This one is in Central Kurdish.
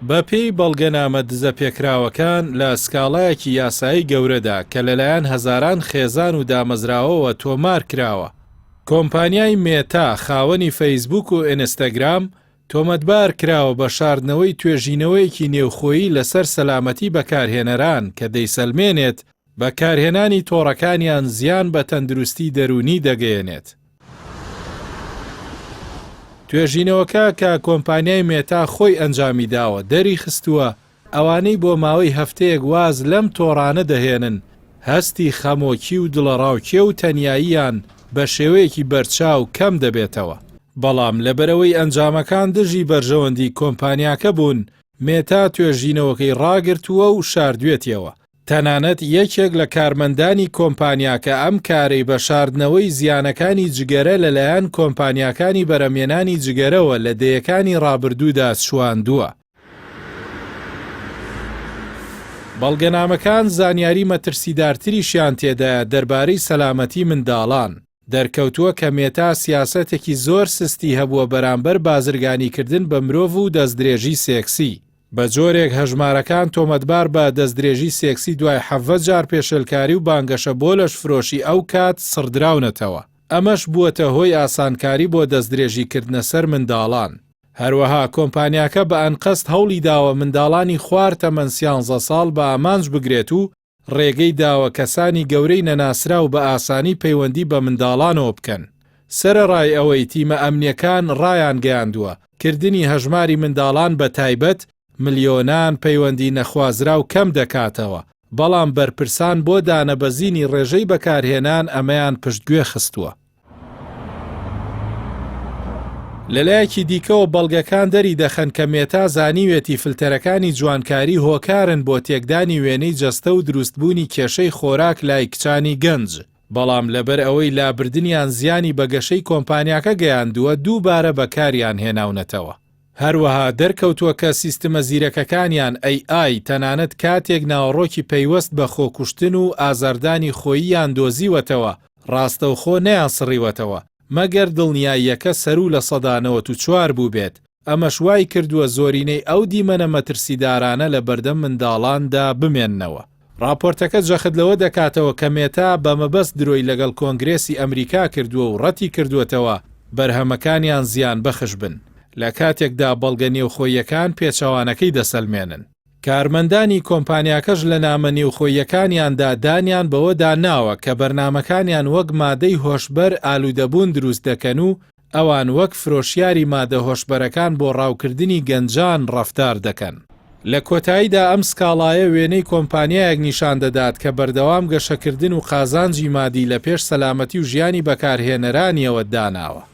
بەپێی بەڵگەنامە دزەپێکراوەکان، لە سکاڵایەکی یاسایی گەورەدا کە لەلایەن هەزاران خێزان و دامەزراوەوە تۆمارکراوە، کۆمپانیای مێتا خاوەنی فەیسبووک و ئینستاگرام تۆمەتبار کراوە بە شاردنەوەی توێژینەوەیەکی نێوخۆیی لەسەر سەلامەتی بەکارهێنەران کە دەیسەلمێنێت بەکارهێنانی تۆڕەکانیان زیان بە تەندروستی دەروونی دەگەیەنێت. توێژینەوەکە کە کۆمپانیای مێتا خۆی ئەنجامیداوە دەریخستووە، ئەوانەی بۆ ماوەی هەفتەیەک واز لەم تۆڕانە دەهێنن، هەستی خەمۆکی و دڵەڕاوکێ و تەنیاییان بە شێوەیەکی بەرچاو کەم دەبێتەوە. بەڵام لەبەرئەوەی ئەنجامەکان دژی بەرژەوەندی کۆمپانیاکە بوون، مێتا توێژینەوەکەی ڕاگرتووە و شاردوێتیەوە. تەنانەت یەکێک لە کارمەندانی کۆمپانیاکە ئەم کارەی بە شاردنەوەی زیانەکانی جگەرە لەلایەن کۆمپانیاکانی بەرهەمهێنانی جگەرەوە لە دەیەکانی ڕابردوودا چواندووە. بەڵگەنامەکان زانیاری مەترسیدارتریشیان تێدایە دەربارەی سەلامەتی منداڵان. دەرکەوتووە کە مێتا سیاسەتێکی زۆر سستی هەبووە بەرامبەر بازرگانیکردن بە مرۆڤ و دەستدرێژی سێکسی. بە جۆرێک هەژمارەکان تۆمەتبار بە دەستدرێژی سێکسی دوای 17 جار پێشێلکاری و بانگەشە بۆ لەشفرۆشی ئەو کات سڕدراونەتەوە. ئەمەش بووەتە هۆی ئاسانکاری بۆ دەستدرێژیکردنە سەر منداڵان. هەروەها کۆمپانیاکە بە ئەنقەست هەوڵی داوە منداڵانی خوار تەمەن سیانزە ساڵ بە ئامانج بگرێت و ڕێگەی داوە کەسانی گەورەی نەناسراو بە ئاسانی پەیوەندی بە منداڵانەوە بکەن. سەرەڕای ئەوەی تیمە ئەمنییەکان ڕایانگەیاندووە، کردنی هەژماری منداڵان بە تایبەت ملیۆنان پەیوەندی نەخوازراو کەم دەکاتەوە، بەڵام بەرپرسان بۆ دانەبەزینی ڕێژەی بەکارهێنان ئەمەیان پشتگوێ خستووە. لەلایەکی دیکەوە بەڵگەکان دەریدەخەن کە مێتا زانیوێتی فلتەرەکانی جوانکاری هۆکارن بۆ تێکدانی وێنەی جەستە و دروستبوونی کێشەی خۆراک لای کچانی گەنج، بەڵام لەبەر ئەوەی لابردنیان زیانی بە گەشەی کۆمپانیاکە گەیاندووە دووبارە بەکاریان هێناونەتەوە. هەروەها دەرکەوتووە کە سیستمە زیرەکەکانیان، AI، تەنانەت کاتێک ناوەڕۆکی پەیوەست بە خۆکوشتن و ئازاردانی خۆییان دۆزیوەتەوە، ڕاستەوخۆ نەیانسڕیوەتەوە، مەگەر دڵنیاییەکە سەروو 94% بووبێت، ئەمەش وایکردووە زۆرینەی ئەو دیمەنە مەترسیدارانە لەبەردەم منداڵاندا بمێننەوە. ڕاپۆرتەکە جەخت لەوە دەکاتەوە کە مێتا بە مەبەست درۆی لەگەڵ کۆنگرێسی ئەمریکا کردووە و ڕەتی کردووەتەوە بەرهەمەکانیان زیانبەخش بن، لە کاتێکدا بەڵگە نێوخۆییەکان پێچەوانەکەی دەسەلمێنن. کارمەندانی کۆمپانیاکەش لە نامە نێوخۆییەکانیاندا دانیان بەوەدا ناوە کە بەرنامەکانیان وەک مادەی هۆشبەر ئالوودەبوون دروست دەکەن و ئەوان وەک فرۆشیاری مادە هۆشبەرەکان بۆ ڕاوکردنی گەنجان ڕەفتار دەکەن. لە کۆتاییدا ئەم سکاڵایە وێنەی کۆمپانیایەک نیشان دەدات کە بەردەوام گەشەکردن و قازانجی مادی لە پێش سەلامەتی و ژیانی بەکارهێنەرانیەوە داناوە.